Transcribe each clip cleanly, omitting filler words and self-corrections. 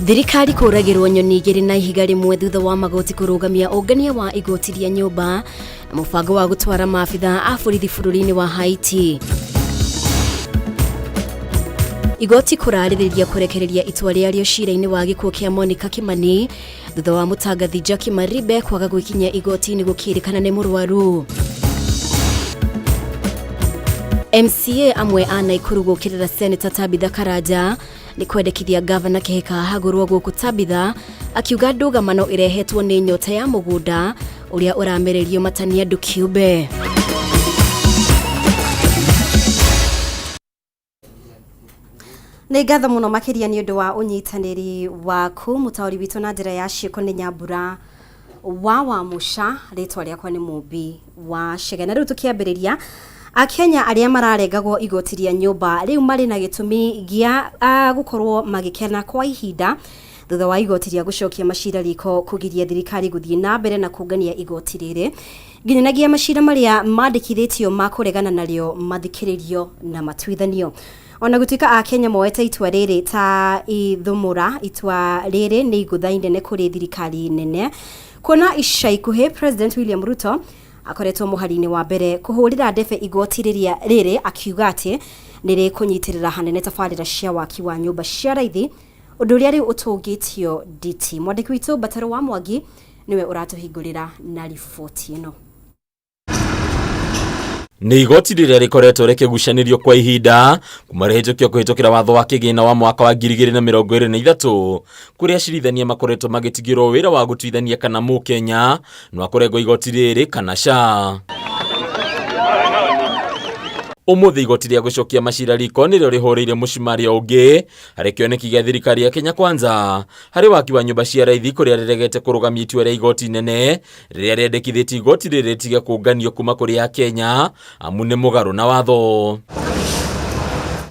Thirikari kũragĩrwo nyoni igĩrĩ na ihiga rĩmwe thutha wa magoti kũrũgamia ũngania wa igoti rĩa nyũmba na mũbango wa gũtwara maabitha a borithi bũrũri-inĩ wa Haiti. Igoti kũrarĩrĩria kũrekereria itua rĩarĩo cira-inĩ wa gĩkuũ kĩa Monica Kimani thutha wa mũtangathi Jackie Maribe kwaga gwĩkinyia igoti-inĩ gũkĩrĩkana nĩ mũrwaru. MCA amwe a Naikuru gũkĩrĩra Seneta Tabitha Karanja nĩ kwendekithia gavana Kĩhĩka hagũrwo gũkũ Tabitha akiuga ndũgamano ĩrehetwo nĩ nyota ya mũgũnda ũrĩa ũramererio matani andũ kĩũmbe. Nĩ ngatho mũno makĩria nĩ ũndũ wa ũnyitanĩri waku. Mũtaũri witũ na njĩra ya ciĩko nĩ Nyambura wa Wamũca, rĩtwa rĩakwa nĩ Mũmbi wa Chege. Na rĩu tũkĩambĩrĩria, Akenya arĩa mararengagwo igoti rĩa nyũmba rĩu marĩ na gĩtũmi gĩa gũkorwo magĩkena kwa ihinda thutha wa igoti rĩa gũcokia macira riko kũgiria thirikari gũthiĩ na mbere na kũngania igoti rĩrĩ nginyanagia macira marĩa mandĩkithĩtio ma kũregana narĩo mathikĩrĩrio na matuithanio. Ona gũtuĩka Akenya moete itua rĩrĩ ta ithũmũra, itua rĩrĩ nĩ igũtha inene kũrĩ thirikari nene kuona ica ikuhĩ President William Ruto akoretwo mũhari-inĩ wa mbere kũhũrĩra ndebe igoti rĩrĩa rĩrĩ akiuga atĩ nĩ rĩkũnyitĩrĩra hanene tabarĩra cia waki wa nyũmba cia raithi, ũndũ ũrĩa rĩu ũtũngĩtio nditi. Mwandĩki witũ Mbataro wa Mwangi nĩwe ũratũhingũrĩra na riboti ĩno. Nĩ igoti rĩrĩa rĩkoretwo rĩkĩgucanĩrio kwa ihinda kuma rĩhĩtũkio kũhĩtũkĩra watho wa kĩgĩna wa mwaka wa 2023, kũrĩa acirithania makoretwo magĩtigĩrwo wĩra wa gũtuithania kana Mũkenya no akũrengwo igoti rĩrĩ kana ca. Ũmũthĩ igoti rĩa gũcokia macira riko nĩrĩo rĩhũrĩire mũcumarĩ ũngĩ harĩ kĩoneki gĩa thirikari ya Kenya Kwanza harĩ waki wa nyũmba cia raithi, kũrĩa rĩregete kũrũgamia itua rĩa igoti inene rĩrĩa rĩendekithĩtie igoti rĩrĩ rĩtige kũnganio kuma kũrĩ Akenya amu nĩ mũgarũ na watho.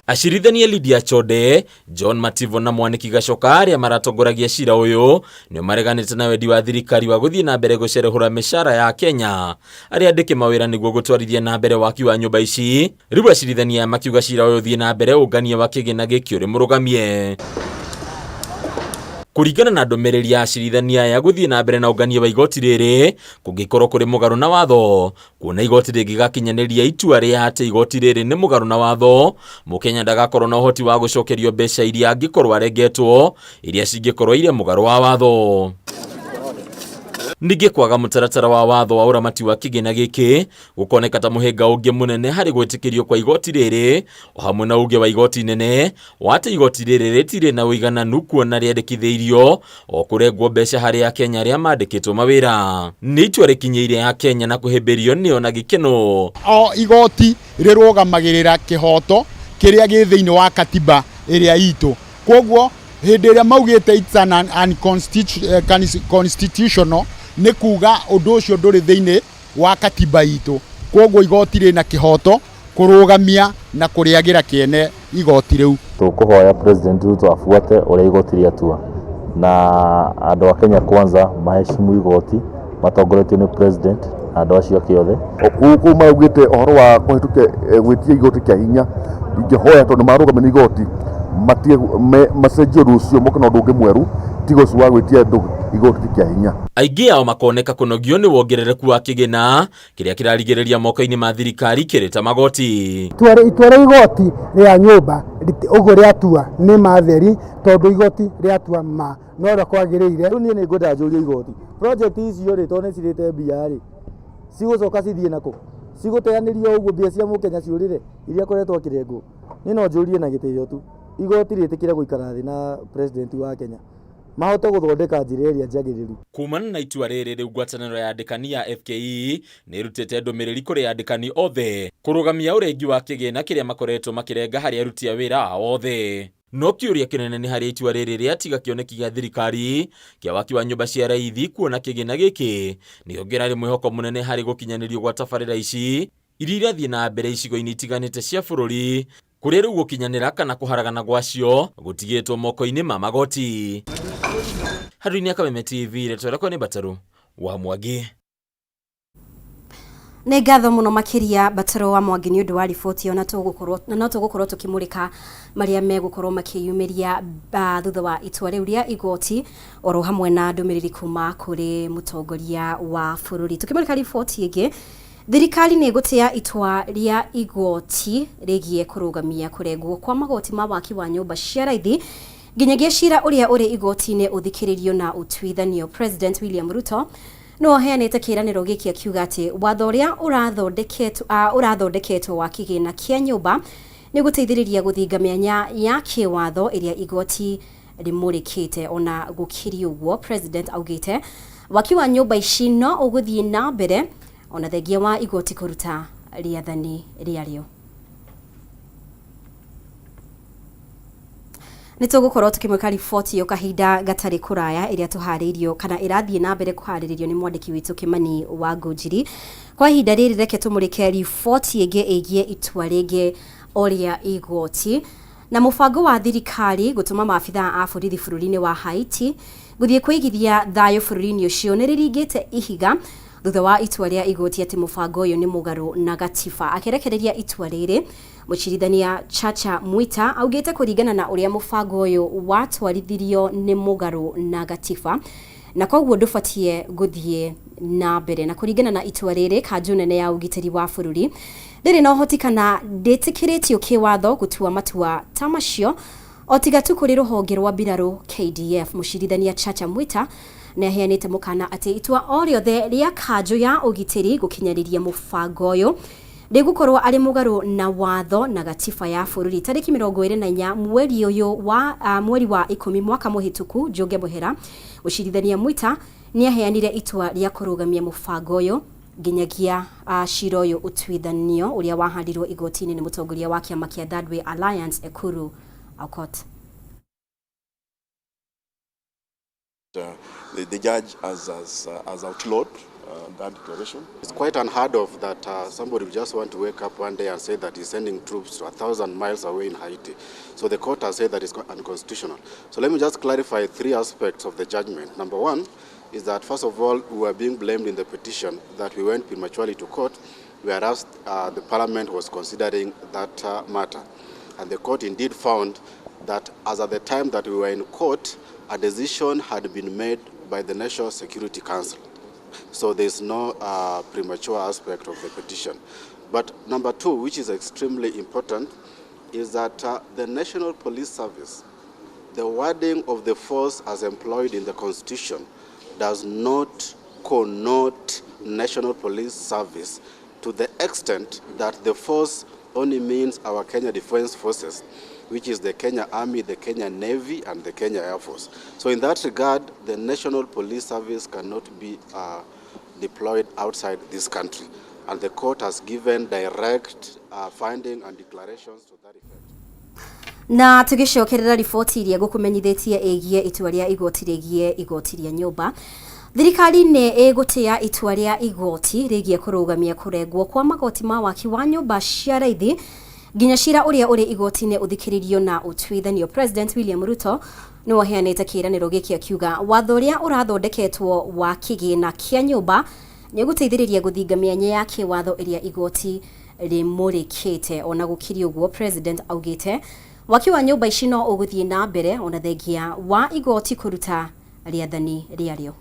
Acirithania Lydia Chode, John Mativo na Mwaniki Gachoka arĩa maratongoragia cira ũyũ nĩo mareganĩte na wendi wa thirikari wa gũthiĩ na mbere gũcerehũra mĩcara ya Kenya arĩa andĩke mawĩra nĩguo gũtwarithia na mbere waki wa nyũmba ici. Rĩu acirithania aya makiuga cira ũyũ ũthiĩ na mbere ũngania wa kĩgĩna gĩkĩ ũrĩ mũrũgamie. Kũringana na ndũmĩrĩri ya acirithania aya, gũthiĩ na mbere na ũngania wa igoti rĩrĩ kũngĩkorwo kũrĩ mũgarũ na watho, kuona igoti rĩngĩgakinyanĩria itua rĩa atĩ igoti rĩrĩ nĩ mũgarũ na watho, Mũkenya ndagakorwo na ũhoti wa gũcokerio mbeca iria angĩkorwo arengetwo, iria cingĩkorwo irĩ mũgarũ wa watho. Ningĩ kwaga mũtaratara wa watho wa ũramati wa kĩgĩna gĩkĩ gũkoneka ta mũhĩnga ũngĩ mũnene harĩ gwĩtĩkĩrio kwa igoti rĩrĩ, o hamwe na uge wa igoti inene wa atĩ igoti rĩrĩ rĩtirĩ na ũigananu kuona rĩandĩkithĩirio o kũrengwo mbeca harĩ Akenya arĩa mandĩkĩtwo mawĩra. Nĩ itua rĩkinyĩire Akenya na kũhĩmbĩrio nĩo na gĩkeno. O igoti rĩrũgamagĩrĩra kĩhoto kĩrĩa gĩ thĩinĩ wa katiba ĩrĩa itũ. Kwoguo hĩndĩ ĩrĩa maugĩte it's an unconstitutional, nĩ kuga ũndũ ũcio ndũrĩ thĩinĩ wa katiba itũ. Kwoguo igoti rĩna kĩhoto kũrũgamia na kũrĩagĩra kĩene igoti rĩu. Tũkũhoya President Ruto abuate ũrĩa igoti rĩatua na andũ a Kenya Kwanza maheshimu igoti matongoretio nĩ President na andũ acio angĩ othe. Kũu maraugĩte ũhoro wa kũhĩtũkia gwĩtia igoti kĩa hinya, ingĩhoya tondũ marũgamio nĩ igoti matige macenjie ũndũ ũcio moke na ũndũ ũngĩ mwerũ tiga ũcio wa gwĩtia andũ igoti kĩa hinya. Aingĩ ao makoneka kũnogio nĩ wongerereku wa kĩgĩna kĩrĩa kĩrarigĩrĩria moko-inĩ ma thirikari kĩrĩ ta magoti. Itua rĩa igoti rĩa nyũmba ũguo rĩatua nĩ ma theri tondũ igoti rĩatua ma no ũrĩa kwagĩrĩire. Rĩu niĩ nĩ ngwenda njũrie igoti, project icio rĩ, tondũ nĩ cirĩte mbia rĩ, cigũcoka cithiĩ nakũ? Cigũteanĩrio ũguo mbia cia mũkenya ciũrĩre iria akoretwo akĩrengwo? Niĩ no njũrie na gĩtĩo tu, igoti rĩtĩkĩre gũikara thĩ na president wa Kenya mahote gũthondeka njĩra ĩrĩa njagĩrĩru. Kumana na itua rĩrĩ, rĩu ngwatanĩro ya andĩkani ya FKE nĩ ĩrutĩte ndũmĩrĩri kũrĩ andĩkani othe kũrũgamia ũrengi wa kĩgĩna kĩrĩa makoretwo makĩrenga harĩ aruti a wĩra ao othe. No kĩũria kĩnene nĩ harĩa itua rĩrĩ rĩatiga kĩoneki gĩa thirikari kĩa waki wa nyũmba cia raithi, kuona kĩgĩna gĩkĩ nĩkĩo kĩrarĩ mwĩhoko mũnene harĩ gũkinyanĩrio gwa tabarĩra ici iria irathiĩ na mbere icigo-inĩ itiganĩte cia bũrũri, kũrĩa rĩu gũkinyanĩra kana kũharagana gwacio gũtigĩtwo moko-inĩ ma magoti. Handũ-inĩ ya Kameme TV, rĩtwa rĩakwa nĩ Mbatarũ wa Mwangi. Nĩ ngatho mũno makĩria Bataro wa Mwangi nĩ ũndũ wa riboti ĩyo, na tũgũkorwo na no tũgũkorwo tũkĩmũrĩka marĩa megũkorwo makĩyumĩria thutha wa itua rĩu rĩa igoti oro hamwe na ndũmĩrĩri kuma kũrĩ mũtongoria wa bũrũri. Tũkĩmũrĩka riboti ĩngĩ, thirikari nĩ ĩgũtĩa itua rĩa igoti rĩgiĩ kũrũgamia kũrengwo kwa magoti ma waki wa nyũmba cia raithi nginyagia cira ũrĩa ũrĩ igoti-inĩ ũthikĩrĩrio na ũtuithanio. President William Ruto nĩwe ũheanĩte kĩĩranĩro gĩkĩ akiuga atĩ watho ũrĩa ũrathondeketwo wa kĩgĩna kĩa nyũmba nĩ ũgũteithĩrĩria gũthinga mĩanya ya kĩwatho ĩrĩa igoti rĩmũrĩkĩte. Ona gũkĩrĩ ũguo, President augĩte waki wa nyũmba ici no ũgũthiĩ na mbere ona thengia wa igoti kũruta rĩathani rĩarĩo. Nĩ tũgũkorwo tũkĩmwĩka riboti ĩyo kahinda gatarĩ kũraya ĩrĩa tũharĩirio kana ĩrathiĩ na mbere kũharĩrĩrio nĩ mwandĩki witũ Kĩmani wa Ngũnjiri. Kwa ihinda rĩrĩ reke tũmũrĩke riboti ĩngĩ ĩgiĩ itua rĩngĩ o rĩa igoti na mũbango wa thirikari gũtũma maabithaa a borithi bũrũri-inĩ wa Haiti gũthiĩ kũigithia thayũ bũrũri-inĩ ũcio nĩ rĩringĩte ihiga thutha wa itua rĩa igoti atĩ mũbango ũyũ nĩ mũgarũ na gatiba. Akĩrekereria itua rĩrĩ, Mũcirithania Chacha Mwita augĩte kũringana na ũrĩa mũbango ũyũ watwarithirio nĩ mũgarũ na gatiba na koguo ndũbatie gũthiĩ na mbere. Na kũringana na itua rĩrĩ, kanjũ nene ya ũgitĩri wa bũrũri ndĩrĩ na ũhoti kana ndĩtĩkĩrĩtio kĩwatho gũtua matua ta macio o tiga tu kũrĩ rũhonge rwa mbirarũ KDF. Mũcirithania Chacha Mwita nĩ aheanĩte mũkana atĩ itua o rĩothe rĩa kanjũ ya ũgitĩri gũkinyanĩria mũbango ũyũ rĩgũkorwo arĩ mũgarũ na watho na gatiba ya bũrũri. Tarĩki 24 mweri ũyũ wa mweri wa 10 mwaka mũhĩtũku, Njũnge Mũhera, mũcirithania Mwita nĩ aheanire itua rĩa kũrũgamia mũbango ũyũ nginyagia cira ũyũ ũtuithanio ũrĩa wahandirwo igoti-inĩ nĩ mũtongoria wa kĩama kĩa Third Way Alliance Ekuru Aukot. The judge has outlawed that declaration. It's quite unheard of that somebody would just want to wake up one day and say that he's sending troops to 1,000 miles away in Haiti. So the court has said that it's unconstitutional. So let me just clarify three aspects of the judgment. Number one is that, first of all, we were being blamed in the petition that we went prematurely to court, whereas the parliament was considering that matter. And the court indeed found that as at the time that we were in court, a decision had been made by the National Security Council. So there's no premature aspect of the petition. But number two, which is extremely important, is that the National Police Service, the wording of the force as employed in the Constitution does not connote National Police Service to the extent that the force only means our Kenya Defense Forces, which is the Kenya Army, the Kenya Navy, and the Kenya Air Force. So in that regard, the National Police Service cannot be deployed outside this country. And the court has given direct finding and declarations to that effect. Na tũgĩcokerera riboti iria ngũkũmenyithĩtie ĩgiĩ itua rĩa igoti rĩgiĩ igoti rĩa nyũmba, thirikari nĩ ĩgũtĩa itua rĩa igoti rĩgiĩ kũrũgamia kũrengwo kwa magoti ma waki wa nyũmba cia raithi nginya cira ũrĩa ũrĩ igoti-inĩ ũthikĩrĩrio na ũtuithanio. President William Ruto nĩwe ũheanĩte kĩĩranĩro gĩkĩ akiuga watho ũrĩa ũrathondeketwo wa kĩgĩna kĩa nyũmba nĩ ũgũteithĩrĩria gũthinga mĩanya ya kĩwatho ĩrĩa igoti rĩmũrĩkĩte. Ona gũkĩrĩ ũguo, President augĩte waki wa nyũmba ici no ũgũthiĩ na mbere ona thengia wa igoti kũruta rĩathani rĩarĩo.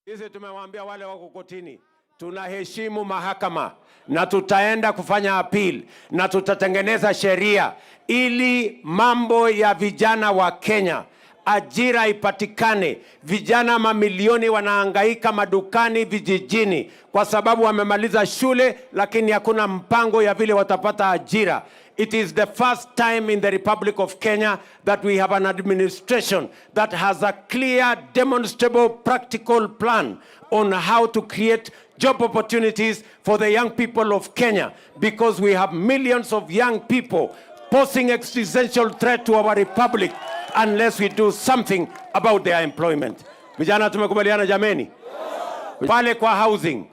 Sisi tumewaambia wale wako kotini, tunaheshimu mahakama na tutaenda kufanya appeal na tutatengeneza sheria ili mambo ya vijana wa Kenya, ajira ipatikane. Vijana mamilioni wanahangaika madukani vijijini kwa sababu wamemaliza shule, lakini hakuna mpango ya vile watapata ajira. It is the first time in the Republic of Kenya that we have an administration that has a clear, demonstrable, practical plan on how to create job opportunities for the young people of Kenya, because we have millions of young people posing existential threat to our republic unless we do something about their employment. Vijana, tumekubaliana jameni? Pale kwa housing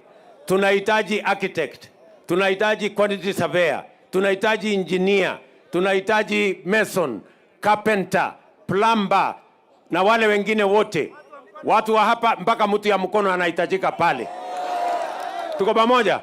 tunahitaji architect, tunahitaji quantity surveyor, tunahitaji engineer, tunahitaji mason, carpenter, plumber na wale wengine wote. Watu wa hapa mpaka mtu ya mkono anahitajika pale. Tuko pamoja?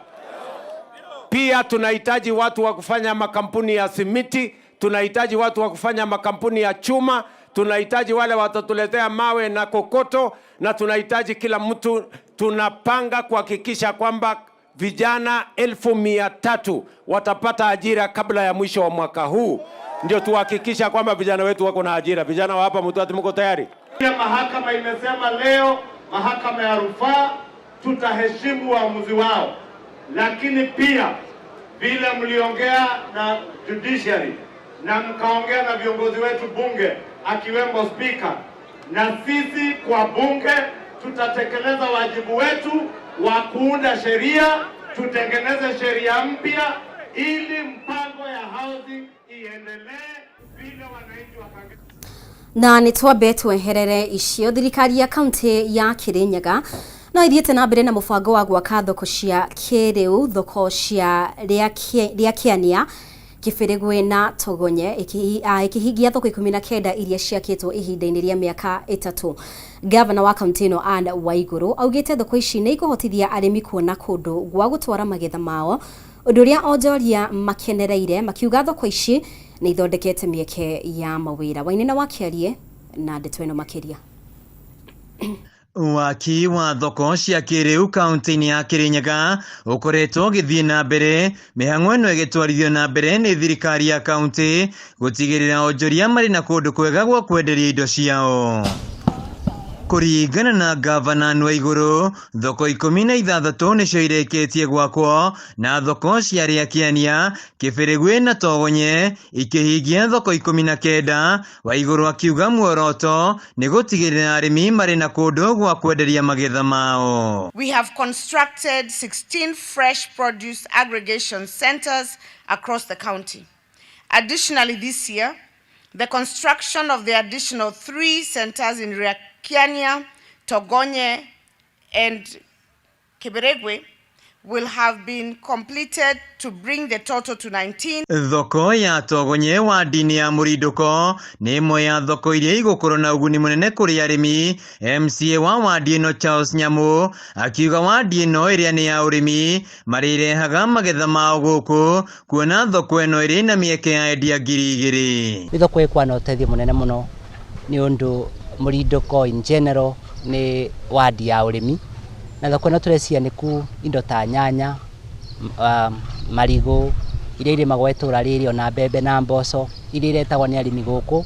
Pia tunahitaji watu wa kufanya makampuni ya simiti, tunahitaji watu wa kufanya makampuni ya chuma, tunahitaji wale watatuletea mawe na kokoto, na tunahitaji kila mtu. Tunapanga kuhakikisha kwamba vijana 300,000 watapata ajira kabla ya mwisho wa mwaka huu, ndio tuhakikisha kwamba vijana wetu wako na ajira. Vijana wa hapa Mutwati, mko tayari? Mahakama imesema leo, mahakama ya rufaa, tutaheshimu uamuzi wao, lakini pia vile mliongea na judiciary na mkaongea na viongozi wetu bunge, akiwemo spika, na sisi kwa bunge tutatekeleza wajibu wetu wa kuunda sheria, tutengeneze sheria mpya ili mpango ya housing iendelee vile wananchi wa Na nĩ twambe tweherere icio. Thirikari ya kaunti ya Kirinyaga no ithiĩte na mbere na mũbango wa gwaka thoko cia kĩrĩu, thoko cia Rĩakĩania, Kĩbĩrĩgwe na Togonye, ĩkĩhingia thoko 19 iria ciakĩtwo ihinda-inĩ rĩa mĩaka 3. Gavana wa kaunti ĩno Anne Waigũrũ augĩte thoko ici nĩ ikũhotithia arĩmi kuona kũndũ gwa gũtwara magetha mao, ũndũ ũrĩa onjoria makenereire, makiuga thoko ici nĩ ithondekete mĩeke ya mawĩra. Wainena wa Kĩarie na ndeto ĩno makĩria. Waki wa thoko cia kĩrĩu kaunti-inĩ ya Kirinyaga ũkoretwo ũgĩthiĩ na mbere, mĩhang'o ĩno ĩgĩtwarithio na mbere nĩ thirikari ya kaunti gũtigĩrĩra onjoria marĩ na kũndũ kwega gwa kwenderia indo ciao. Kũringana na gavana Anne Waigũrũ, thoko 16 nĩcio irĩkĩtie gwakwo, na thoko cia Rĩakĩania, Kĩbĩrĩgwe na Togonye ikĩhingia thoko 19. Waigũrũ akiuga muoroto nĩ gũtigĩrĩra arĩmi marĩ na kũndũ gwa kwenderia magetha mao. We have constructed 16 fresh produce aggregation centers across the county. Additionally, this year, the construction of the additional 3 centers in Riakiania, Togonye, and Kibiregwe will have been completed to bring the total to 19. Thoko ya Togonye wadi-inĩ ya Mũrindũko nĩ ĩmwe ya thoko iria igũkorwo na ũguni mũnene kũrĩ arĩmi. MCA wa wadi ĩno Charles Nyamu akiuga wadi ĩno ĩrĩa nĩ ya ũrĩmi marĩrehaga magetha mao gũkũ, kuona thoko ĩno ĩrĩ na mĩeke ya endia 2000. Nĩ thoko ĩkuwa na ũteithio mũnene mũno nĩ ũndũ Mũrindũko in general nĩ wadi ya ũrĩmi, na thoko ĩno tũreciria nĩ ku indo ta nyanya, marigũ iria irĩmagwo itũra rĩrĩ, ona mbembe na mboco iria iretagwo nĩ arĩmi gũkũ,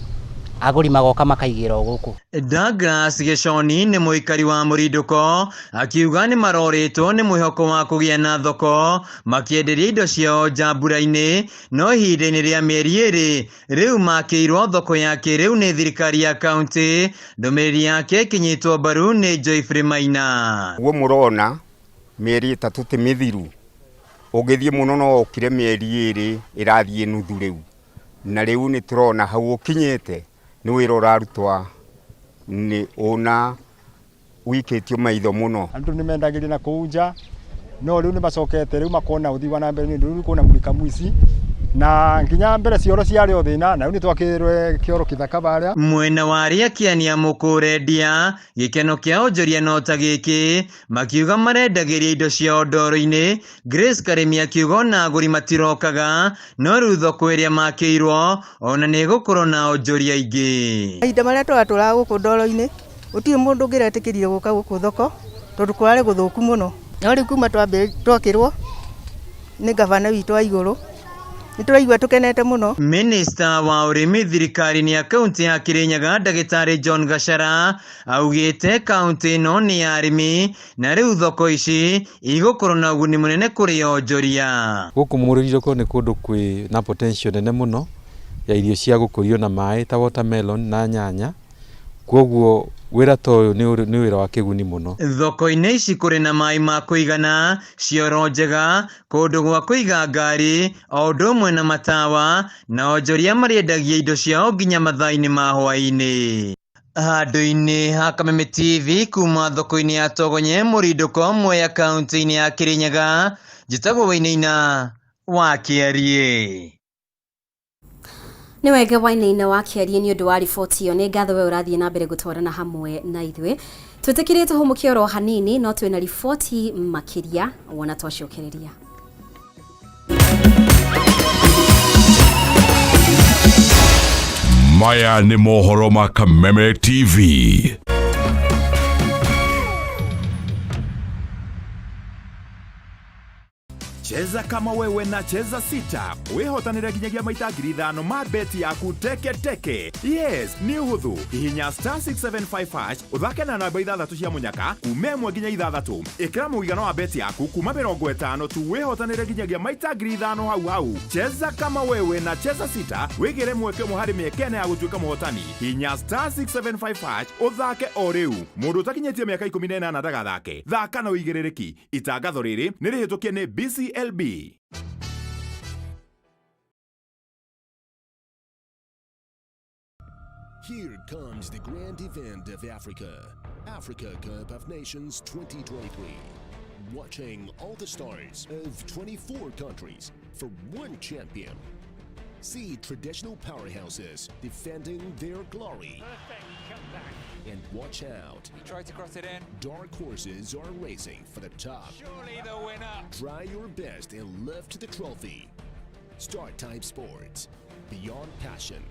agũri magoka makaigĩra o gũkũ. Douglas Gĩconi nĩ mũikari wa Mũrindũko akiuga nĩ marorĩtwo nĩ mwĩhoko wa kũgĩa na thoko makĩenderia indo ciao nja mbura-inĩ, no ihinda-inĩ rĩa mĩeri 2 rĩu makĩirwo thoko ya kĩrĩu nĩ thirikari ya kaunti. Ndũmĩrĩri yake ĩkĩnyitwo mbaru nĩ Joyfrey Maina. Ũguo mũrona mĩeri 3 ti mĩthiru, ũngĩthiĩ mũno no ũkire mĩeri 2 ĩrathiĩ nuthu rĩu, na rĩu nĩ tũrona hau ũkinyĩte nĩ wĩra ũrarutwa nĩ ũna wikĩtio maitho mũno. Andũ nĩ mendagĩria na kũu nja, no rĩu nĩ macokete rĩu makona ũthii wa na mbere nĩ ũndũ rĩu kwĩna mũrikamu ici, na nginya mbere cioro ciarĩ o thĩna, na rĩu nĩ twakĩrwe kĩoro kĩthaka barĩa. Mwena wa Rĩakĩania mũkũrendia gĩkeno kĩa onjoria no ta gĩkĩ, makiuga marendagĩria indo ciao ndoro-inĩ. Grace Karĩmi akiuga ona agũri matirokaga, no rĩu thoko ĩrĩa makĩirwo ona nĩ ĩgũkorwo na onjoria aingĩ. Mahinda marĩa tũratũraga gũkũ ndoro-inĩ, gũtirĩ mũndũ ũngĩretĩkĩrire gũka gũkũ thoko tondũ kũrarĩ gũthũku mũno. No rĩu kuma twakĩrwo nĩ gavana witũ wa igũrũ, nĩ tũraigua tũkenete mũno. Minista wa ũrĩmi thirikari-inĩ ya kaunti ya Kirinyaga Ndagĩtarĩ John Gachara augĩte kaunti ĩno nĩ ya arĩmi na rĩu thoko ici igũkorwo na ũguni mũnene kũrĩ onjoria. Gũkũ Mũrindũko nĩ kũndũ kwĩ na potential nene mũno ya irio cia gũkũrio na maĩ ta watermelon na nyanya, koguo wĩra ta ũyũ nĩ wĩra wa kĩguni mũno. Thoko-inĩ ici kũrĩ na maĩ ma kũigana, cioro njega, kũndũ gwa kũiga ngari, o ũndũ ũmwe na matawa, na onjoria marĩendagia indo ciao nginya mathaa-inĩ ma hwaĩ-inĩ. Handũ-inĩ ha Kameme TV kuma thoko-inĩ ya Togonye Mũrindũko Mwea kaunti-inĩ ya Kirinyaga, njĩtagwo Wainaina wa Kĩarie. Nĩ wega Wainaina wa Kĩarie nĩ ũndũ wa riboti ĩyo. Nĩ ngatho we ũrathiĩ na mbere gũtwarana hamwe na ithuĩ. Twĩtĩkĩrie tũhũmũke oro hanini no twĩna riboti makĩria wona twacokereria. Maya nĩ mohoro ma Kameme TV. Cheza kama wewe na Cheza Sita wĩhotanĩre nginyagia maita 5,000 ma beti yaku teke teke. Yes, nĩ ũhũthũ. Hihinya star 675 hash ũthake na namba ithathatũ cia mũnyaka kuma ĩmwe nginya ithathatũ. Ĩkĩra mũigana wa beti yaku kuma 50 tu wĩhotanĩre nginyagia maita 5,000 hau hau. Cheza kama wewe na Cheza Sita wĩgĩre mweke ũmwe harĩ mĩeke ĩna ya gũtuĩka mũhotani. Hihinya star 675 hash ũthake o rĩu. Mũndũ ũtakinyĩtie mĩaka 18 ndagathake. Thaka na ũigĩrĩrĩki. Itangatho rĩrĩ nĩ rĩhĩtũkie nĩ BCLB. Here comes the grand event of Africa, Africa Cup of Nations 2023. Watching all the stars of 24 countries for one champion. See traditional powerhouses defending their glory. And watch out. He tried to cross it in. Dark horses are racing for the top. Surely the winner. Try your best and lift the trophy. Star Type Sports. Beyond passion.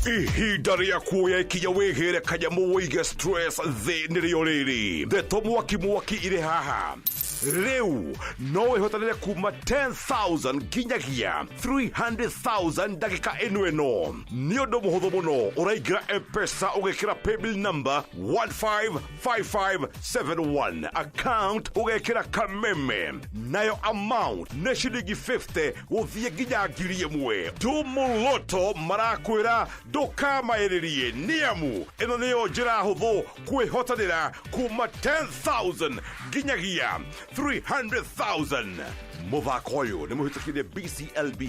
Ihinda rĩa kuoya ikinya wĩgĩre kanyamũ wĩige stress thĩ nĩrĩo rĩrĩ. Ndeto mwaki mwaki irĩ haha. Rĩu no wĩhotanĩre kuma 10,000 nginyagia 300,000 ndagĩka ĩno ĩno. Nĩ ũndũ mũhũthũ mũno, ũraingĩra M-Pesa ũgekĩra paybill number 155571, account ũgekĩra Kameme, nayo amount nĩ ciringi 50 gũthiĩ nginya 1,000. Tumuloto marakwĩra ndũkamaĩrĩrie nĩ amu ĩno nĩyo njĩra hũthũ kwĩhotanĩra kuma 10,000 nginyagia 300,000. Mũthako ũyũ nĩ mũhĩtũkire BCLB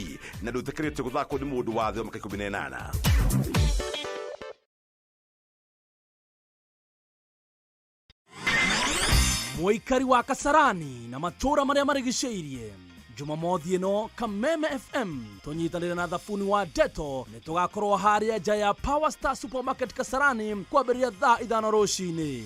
na ndũĩtĩkĩrĩtio gũthakwo nĩ mũndũ wa thĩ wa mĩaka 18. Mũikari wa Kasarani na matũra marĩa marigicĩirie, Jumamothi ĩno Kameme FM tũnyitanĩre na thabuni wa Deto nĩ tũgakorwo harĩa nja ya Power Star Supermarket Kasarani kwambĩrĩria thaa 5 rũcinĩ.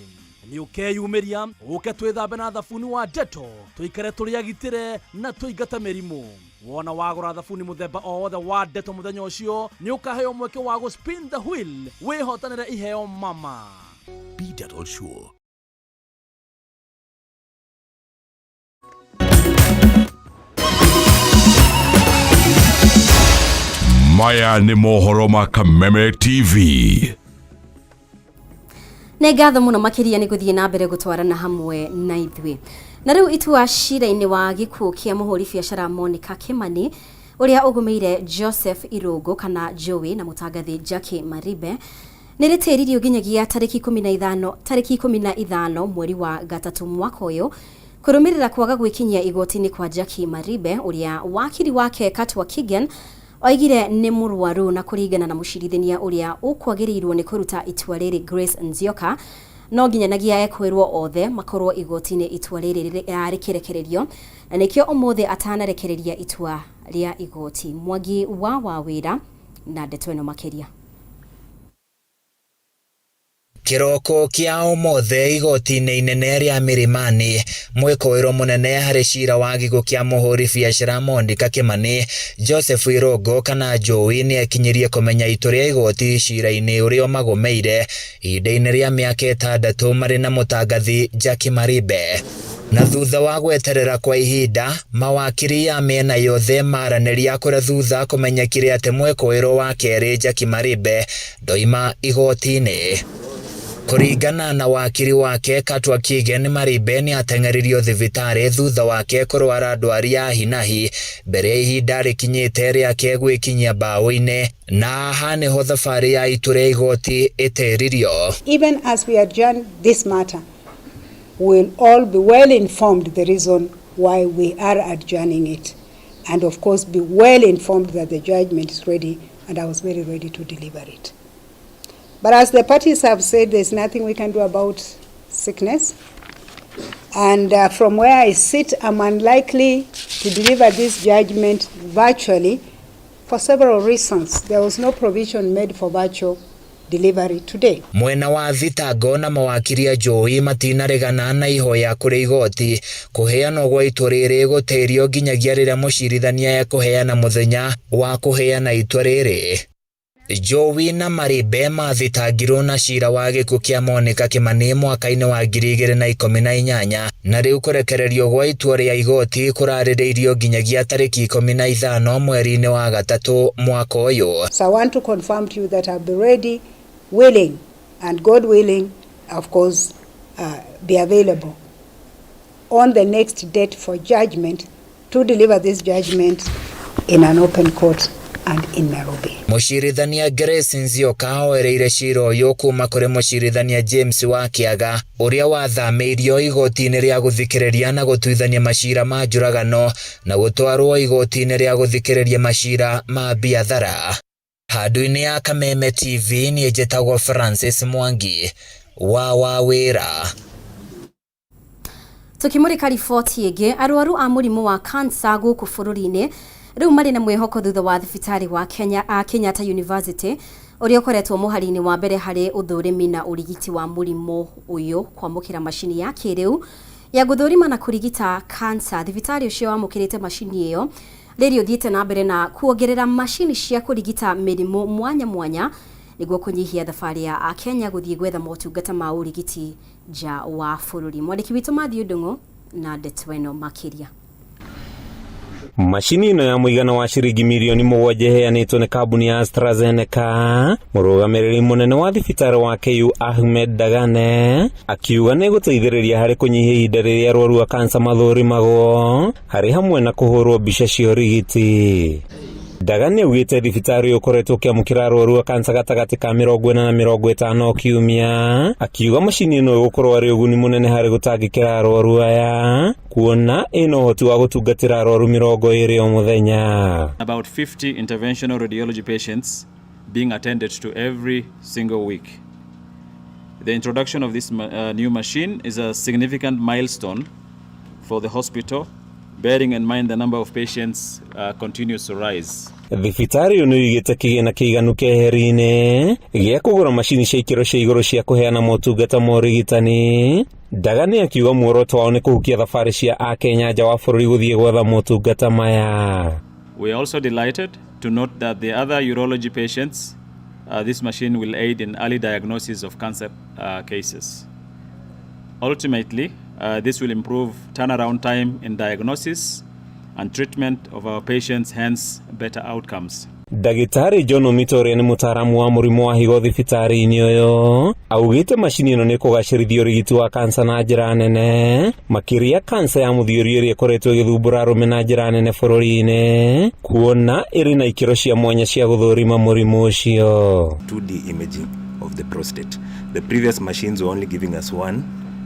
Nĩ ũkeyumĩria ũke twĩthambe na thabuni wa Deto tũikare tũrĩ agitĩre na tũingate mĩrimũ. Wona wagũra thabuni mũthemba o wothe wa Deto mũthenya ũcio nĩ ũkaheo mweke wa gũ spin the wheel wĩhotanĩre iheo mama. Be Dettol sure. Maya nĩ mohoro ma Kameme TV. Nĩ ngatho mũno makĩria nĩ gũthiĩ na mbere gũtwarana hamwe na ithuĩ. Na rĩu itua cira-inĩ wa gĩkuũ kĩa mũhũri biacara Monica Kimani ũrĩa ũgũmĩire Joseph Irũngũ kana Joey na mũtangathi Jackie Maribe nĩ rĩtĩririo nginyagia tarĩki 15 tarĩki 15 mweri wa gatatũ mwaka ũyũ kũrũmĩrĩra kwaga gwĩkinyia igoti-inĩ kwa Jackie Maribe ũrĩa wakiri wake Katwa Kigen oigire nĩ mũrwaru. Na kũringana na mũcirithania ũrĩa ũkwagĩrĩirwo nĩ kũruta itua rĩrĩ Grace Nzioka, no nginyanagia ekwĩrwo othe makorwo igoti-inĩ itua rĩrĩ rĩkĩrekererio, na nĩkĩo ũmũthĩ atanarekereria itua rĩa igoti. Mwangi wa Wawĩra na ndeto ĩno makĩria. Kĩroko kĩa ũmũthĩ igoti-inĩ inene rĩa Milimani, mwĩkũĩrwo mũnene harĩ cira wa gĩkuũ kĩa mũhũri biacara Monica Kimani, Joseph Irũngũ kana Joey nĩ ekinyirie kũmenya itua rĩa igoti cira-inĩ ũrĩa ũmagũmĩire ihinda-inĩ rĩa mĩaka 6 marĩ na mũtangathi Jackie Maribe. Na thutha wa gweterera kwa ihinda, mawakiri ya mĩena yothe maranĩria kũrĩa thutha kũmenyekire atĩ mwĩkũĩrwo wa kerĩ Jackie Maribe ndoima igoti-inĩ. Kũringana na wakiri wake Katwa Kigen, Maribe nĩ ateng'eririo thibitarĩ thutha wake kũrwara ndwari ya hinahi mbere ya ihinda rĩkinyĩte rĩake gwĩkinyia mbaũ-inĩ, na haha nĩho thabarĩ ya itua rĩa igoti ĩtĩririo. Even as we adjourn this matter, we'll all be well informed the reason why we are adjourning it, and of course be well informed that the judgment is ready, and I was very ready to deliver it. But as the parties have said, there's nothing we can do about sickness. And from where I sit, I'm unlikely to deliver this judgment virtually for several reasons. There was no provision made for virtual delivery today. Mwena wa thitango na mawakiri a Jowi matinaregana na ihoya kũrĩ igoti kũheanwo gwa itua rĩrĩ gũtĩrio nginyagia rĩrĩa mũcirithania ekũheana mũthenya wa kũheana itua rĩrĩ. Jowi na Maribe mathitangirwo na cira wa gĩkuũ kĩa Monica Kimani mwaka-inĩ wa 2018 na rĩu kũrekererio gwa itua rĩa igoti kũrarĩrĩirio nginyagia tarĩki 15 mweri-inĩ wa gatatũ mwaka ũyũ. So I want to confirm to you that I'll be ready, willing, and God willing, of course, be available on the next date for judgment to deliver this judgment in an open court and in Nairobi. Mũcirithania Grace Nzioka oereire cira ũyũ kuma kũrĩ mũcirithania James Wakiaga ũrĩa wathamĩirio igoti-inĩ rĩa gũthikĩrĩria na gũtuithania macira ma njũragano na gũtwarwo igoti-inĩ rĩa gũthikĩrĩria macira ma biathara. Handũ-inĩ ya Kameme TV niĩ njĩtagwo Francis Mwangi wa Wawĩra. Tukimurika riboti ĩngĩ, arwaru a mũrimũ wa kansa gũkũ bũrũri-inĩ rĩu marĩ na mwĩhoko thutha wa thibitarĩ wa Kenya, Kenyatta University ũrĩa ũkoretwo mũhari-inĩ wa mbere harĩ ũthũrimi na ũrigiti wa mũrimũ ũyũ kwamũkĩra macini ya kĩrĩu ya gũthũrima na kũrigita kansa. Thibitarĩ ũcio wamũkĩrĩte macini ĩyo rĩrĩ ũthiĩte na mbere na kuongerera macini cia kũrigita mĩrimũ mwanya mwanya nĩguo kũnyihia thabarĩ ya Akenya gũthiĩ gwetha motungata ma ũrigiti nja wa bũrũri. Mwandĩki witũ Matthew Ndung'u na ndeto ĩno makĩria. Macini ĩno ya mũigana wa ciringi mirioni 7 ĩheanĩtwo nĩ kambuni ya AstraZeneca. Mũrũgamĩrĩri mũnene wa thibitarĩ wa KU Ahmed Dagane akiuga nĩ gũteithĩrĩria harĩ kũnyihia ihinda rĩrĩa arwaru a kansa mathũrimagwo harĩ hamwe na kũhũrwo mbica cia ũrigiti. Dagane augĩte thibitarĩ ũyũ ũkoretwo ũkĩamũkĩra arwaru a kansa gatagatĩ ka 40 na 50 kiumia, akiuga macini ĩno ĩgũkorwo arĩ ũguni mũnene harĩ gũtangĩkĩra arwaru aya kuona ĩna ũhoti wa gũtungatĩra arwaru 20 o mũthenya. About 50 interventional radiology patients being attended to every single week. The introduction of this new machine is a significant milestone for the hospital, bearing in mind the number of patients continues to rise. Thibitarĩ ũyũ nĩ ũigĩte kĩgĩna kĩiganu keheri-inĩ gĩa kũgũra macini cia ikĩro cia igũrũ cia kũheana motungata ma ũrigitani. Dagane akiuga muoroto wao nĩ kũhukia thabarĩ cia Akenya nja wa bũrũri gũthiĩ gwetha motungata maya. We are also delighted to note that the other urology patients, this machine will aid in early diagnosis of cancer cases. Ultimately, this will improve turnaround time in diagnosis and treatment of our patients, hence better outcomes. Ndagĩtarĩ John Omito ũrĩa nĩ mũtaaramu wa mũrimũ wa higo thibitarĩ-inĩ ũyũ augĩte macini ĩno nĩ kũgacĩrithia ũrigiti wa kansa na njĩra nene, makĩria kansa ya mũthiori ĩrĩa ĩkoretwo ĩgĩthumbũra arũme na njĩra nene bũrũri-inĩ, kuona ĩrĩ na ikĩro cia mwanya cia gũthũrima mũrimũ ũcio. 2D imaging of the prostate. The previous machines were only giving us one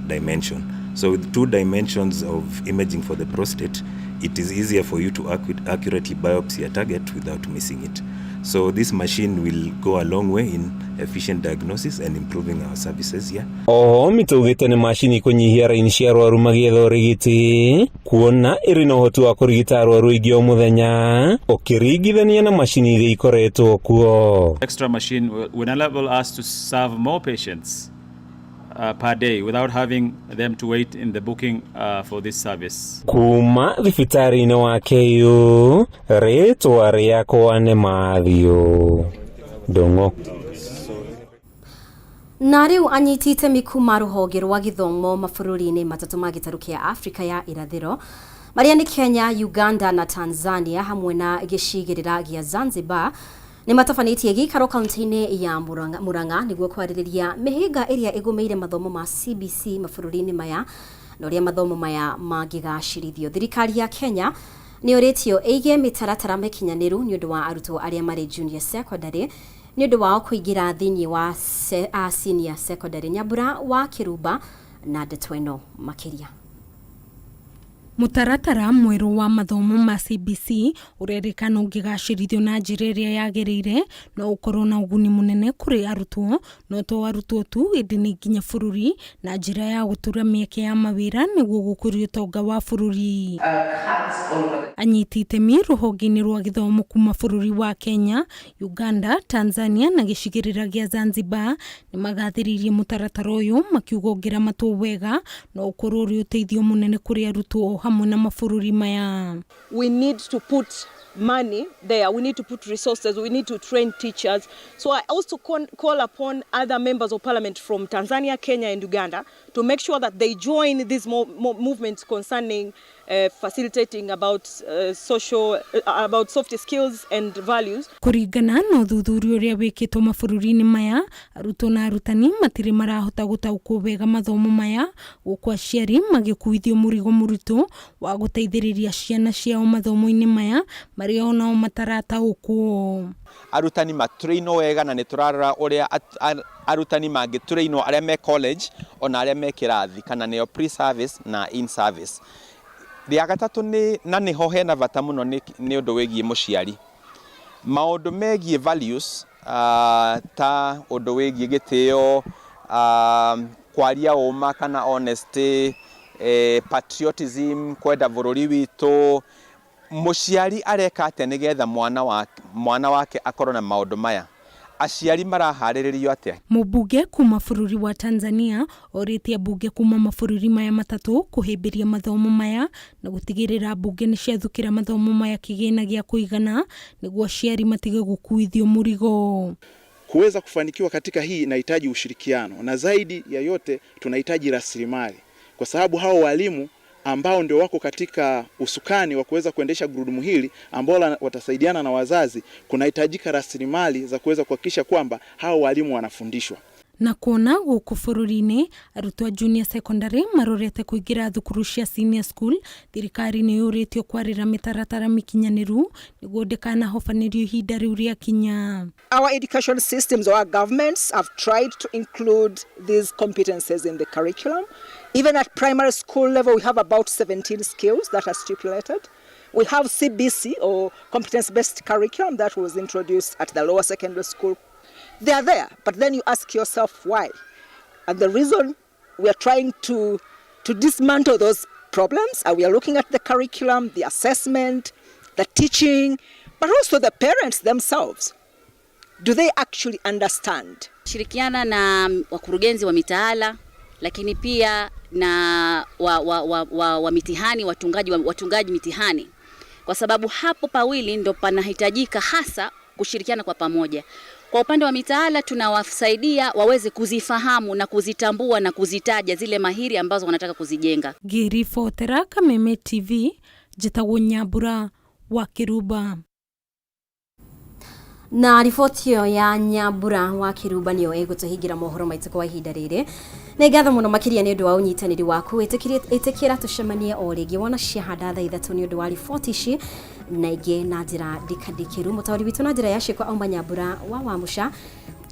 dimension. So with two dimensions of imaging for the prostate, it is easier for you to accurately biopsy a target without missing it. So this machine will go a long way in efficient diagnosis and improving our services here. Oho Omito augĩte nĩ macini kũnyihia raini cia arwaru magĩetha ũrigiti, kuona ĩrĩ na ũhoti wa kũrigita arwaru aingĩ o mũthenya ũkĩringithania na macini iria ikoretwo kuo. Extra machine will enable us to serve more patients per day without having them to wait in the booking for this service. Kuma thibitarĩ-inĩ wa KU, rĩtwa rĩakwa nĩ Matthew Ndung'u. Na rĩu anyiti itemi kuma rũhonge rwa gĩthomo mabũrũri-inĩ matatũ ma gĩtarũ kĩa Afrika ya irathĩro marĩa nĩ Kenya, Uganda na Tanzania hamwe na gĩcigĩrĩra gĩa Zanzibar nĩ matabanĩtie gĩikaro kaunti-inĩ ya Murang'a nĩguo kwarĩrĩria mĩhĩnga ĩrĩa ĩgũmĩire mathomo ma CBC mabũrũri-inĩ maya na ũrĩa mathomo maya mangĩgacĩrithio. Thirikari ya Kenya nĩ ĩũrĩtio ĩige mĩtaratara mĩkinyanĩru nĩ ũndũ wa arutwo arĩa marĩ junior secondary nĩ ũndũ wao kũingĩra thĩinĩ wa senior secondary. Nyambura wa Kĩrumba na ndeto ĩno makĩria. Mũtaratara mwerũ wa mathomo ma CBC ũrerĩkana ũngĩgacĩrithio na njĩra ĩrĩa yagĩrĩire no ũkorwo na ũguni mũnene kũrĩ arutwo, no to arutwo tu ĩndĩ nĩ nginya bũrũri na njĩra ya gũtura mĩeke ya mawĩra nĩguo gũkũria ũtonga wa bũrũri. Anyiti itemi rũhonge-inĩ rwa gĩthomo kuma bũrũri wa Kenya, Uganda, Tanzania na gĩcigĩrĩra gĩa Zanzibar nĩmagathĩrĩirie mũtaratara ũyũ makiuga ũngĩramatwo wega no ũkorwo ũrĩ ũteithio mũnene kũrĩ arutwo o hamwe na mabũrũri maya. We need to put money there, we need to put resources, we need to train teachers. So I also call upon other members of parliament from Tanzania, Kenya and Uganda to make sure that they join this movement concerning facilitating about social, about soft skills and values. Kũringana na ũthuthuria ũrĩa wĩkĩtwo mabũrũri-inĩ maya, arutwo na arutani matirĩ marahota gũtaũkwo wega mathomo maya, gũkũ aciari magĩkuithio mũrigo mũritũ wa gũteithĩrĩria ciana ciao mathomo-inĩ maya marĩa onao matarataũkwo. Arutani matũrĩinwo wega na nĩ tũrarora ũrĩa arutani mangĩtũrĩinwo arĩa me college ona arĩa me kĩrathi kana nĩo pre-service na in-service. Rĩa gatatũ nĩ na nĩho hena bata mũno nĩ ũndũ wĩgiĩ mũciari. Maũndũ megiĩ values ta ũndũ wĩgiĩ gĩtĩo, kwaria ũma kana honesty, patriotism, kwenda bũrũri witũ. Mũciari areka atĩa nĩgetha mwana wake akorwo na maũndũ maya? Aciari maraharĩrĩrio atĩa? Mũmbunge kuma bũrũri wa Tanzania orĩtie mbunge kuma mabũrũri maya matatũ kũhĩmbĩria mathomo maya na gũtigĩrĩra mbunge nĩ ciathukĩra mathomo maya kĩgĩna gĩa kũigana nĩguo aciari matige gũkuithio mũrigo. Kuweza kufanikiwa katika hii inahitaji ushirikiano, na zaidi ya yote tunahitaji rasilimali, kwa sababu hao walimu ambao ndio wako katika usukani wa kuweza kuendesha gurudumu hili ambao watasaidiana na wazazi, kunahitajika rasilimali za kuweza kuhakikisha kwamba hao walimu wanafundishwa. Na kuona gũkũ bũrũri-inĩ arutwo a junior secondary marorete kũingĩra thukuru cia senior school, thirikari nĩ yũrĩtio kwarĩra mĩtaratara mĩkinyanĩru nĩguo ndĩkanahobanĩrio ihinda rĩu rĩakinya. Our education systems or our governments have tried to include these competences in the curriculum. Even at primary school level, we have about 17 skills that are stipulated. We have CBC, or competence-based curriculum, that was introduced at the lower secondary school. They are there, but then you ask yourself why. And the reason we are trying to dismantle those problems, and we are looking at the curriculum, the assessment, the teaching, but also the parents themselves. Do they actually understand? Shirikiana na wakurugenzi wa mitaala, lakini pia na wa mitihani, watungaji mitihani, kwa sababu hapo pawili ndo panahitajika hasa kushirikiana kwa pamoja. Kwa upande wa mitaala tunawasaidia waweze kuzifahamu na kuzitambua na kuzitaja zile mahiri ambazo wanataka kuzijenga. Ngĩribotera Kameme TV, njĩtagwo Nyambura wa Kĩrumba. Na riboti ĩyo ya Nyambura wa Kĩrumba nĩyo ĩgũtũhingĩra mohoro maitũ kwa ihinda rĩrĩ. Nĩ ngatho mũno makĩria nĩ ũndũ wa ũnyitanĩri waku. Ĩtĩkĩra tũcemanie o rĩngĩ wona ciahanda thaa 3 nĩ ũndũ wa riboti ici na ingĩ na njĩra ndikandikĩru. Mũtaũri witũ na njĩra ya ciĩko auma Nyambura wa Wamũca.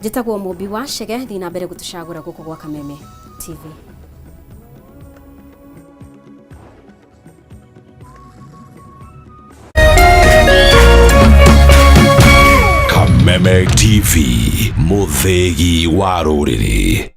Njĩtagwo Mũmbi wa Chege, thiĩ na mbere gũtũcagũra gũkũ gwa Kameme TV. Kameme TV, mũthĩgi wa rũrĩrĩ.